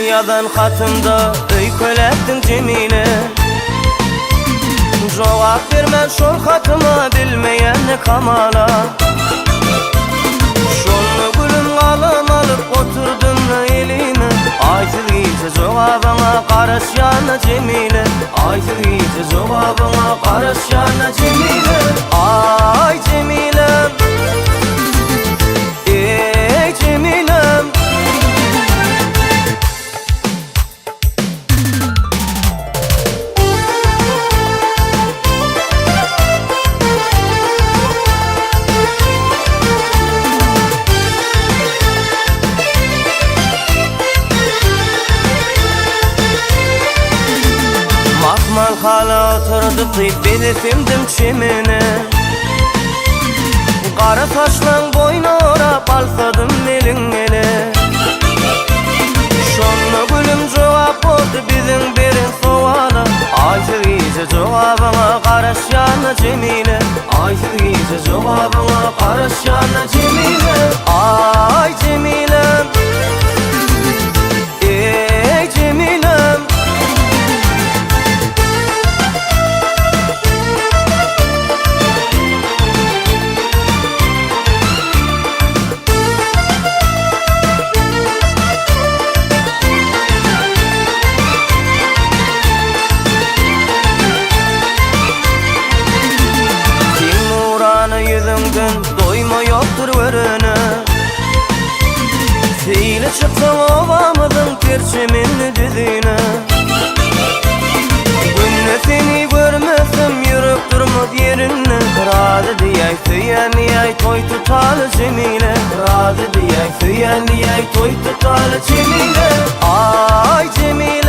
Ýazan hatymda öýkeläpdiň Jemile. Jogap bermän şol hatyma bilmeýän kamala. Şonda gülüm galam alyp oturdym elime. Aýsyz gije jogabyňa garaşýan Jemile. Aýsyz gije jogabyňa garaşýan Jemile. Aý Jemilem. Eý Jemilem. Mahmal hala oturdypdy bezesemdim çemene. Gara saçlaň boýna orap alsadym eliň ele. Şonda gülüm jogap boldy biziň beren sowala. Aýsyz gije jogabyňa garaşýan Jemile. Aýsyz gije jogabyňa garaşýan Jemile. Aý Jemilem. Eý Jemilem. Seň nurana ýüzüňden doýma ýokdur görene. Seýle çyksaň obamyzyň perçemenli düzüne. Günde seni görmesem ýürek durmaz ýerinde. Razy diýäý söýýän diýäý toý tutaly Jemile. Razy diýäý söýýän diýäý toý tutaly Jemile. Aý Jemile.